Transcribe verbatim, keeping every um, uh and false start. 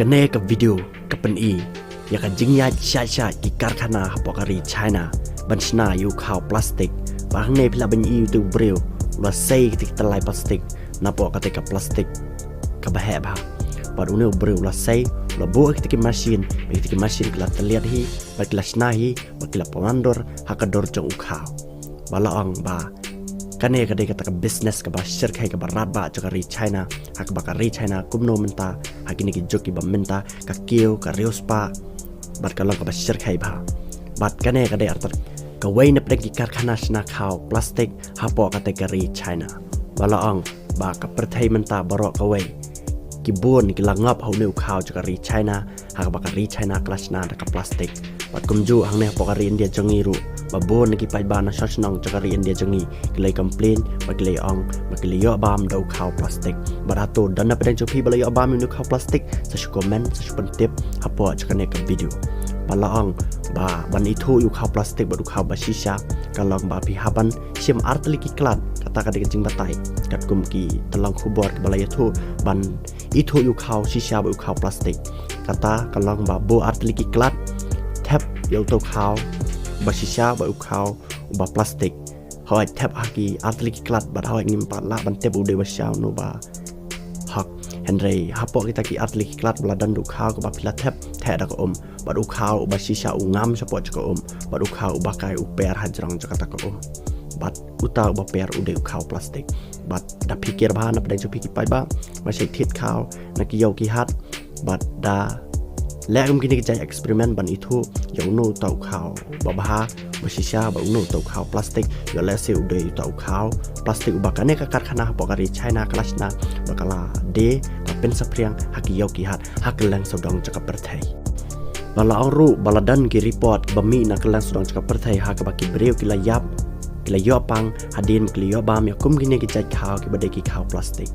Ne ka video ka pyni ïa ka jingïaid shai shai ki karkhana hapoh ka ri China ban shna ïa u khaw plastik. Ba hangne phi lah ban ïohi ïa u briew u la sei kata ka tyllai plastik napoh kata ka plastik kaba heh bha. Bad une u briew u la sei, u la buh kata ki machine, kata ki machine ki la tylliat hi, bad ki la shna hi, bad ki la pynwandur ha ka dur jong u khaw. Ba la ong ba kane ka dei kata ka business kaba shyrkhei kaba radbah jong ka ri China, ha kaba ka ri China kumno mynta ha kine ki juk kiba mynta ka kiew ka riewspah bad ka long kaba shyrkhei bha. Bad kane ka dei artat kawei na pdeng ki karkhana shna khaw plastik hapoh kata ka ri China. Ba la ong ba ka pyrthei mynta baroh kawei ki bun ki la ngop ha une u khaw jong ka ri China, ha kaba ka ri China ka la shna da ka plastik. Bad kumjuh hangne hapoh ka ri India jong ngi ruh, ba bun na ki paidbah na shnong shnong jong ka ri India jong ngi ki la complain, ba ki la ong ba ki la ïoh bam da u khaw plastik. Bad hato don na pdeng jong phi ba la ïoh bam ïa une u khaw plastik? Sa shu comment, sa shu pyntip hapoh jong kane ka video. Ba la ong ba ban ithuh ïa u khaw plastik bad u khaw ba shisha ka long ba phi hap ban shim artylli ki klat, kata ka dei ka jingbatai katkum ki tyllong khubor kiba la ïathuh ban ithuh ïa u khaw shisha bad u khaw plastik. Kata ka long ba buh artylli ki klat, thep ïa uta u khaw ba shisha bad u khaw uba plastik. Hooid, thep ha ki artylli ki klat bad hooid ngim pat lah ban tip u dei ba shisha u no ba hok. Hynrei hapoh kita ki artylli ki klat ba la don da u khaw kaba phi la thep, theh da ka um. Bad u khaw uba shisha u ngam shapoh jong ka um, bad u khaw uba kai u per hajrong jong kata ka um. Bad uta uba per u dei u khaw plastik. Bad da phi kiar bha na pdeng jong phi ki paidbah, ba shait thied khaw na ki ïew ki hat, bad da leh kum kine ki jait experiment ban ithuh ïa uno uta u khaw ba bha, ba shisha, bad uno uta u khaw plastik. Ïoh lehse u dei uta u khaw plastik uba kane ka karkhana hapoh ka ri China ka la shna, ba ka la die, ka pynsaphriang ha ki ïew ki hat ha kylleng sawdong jong ka pyrthei. Ba la ong ruh ba la don ki report ba mih na kylleng sawdong jong ka pyrthei ha kaba ki briew ki la ïap, ki la ïoh pang hadien ki la ïoh bam ïa kum kine ki jait khaw kiba dei ki khaw plastik.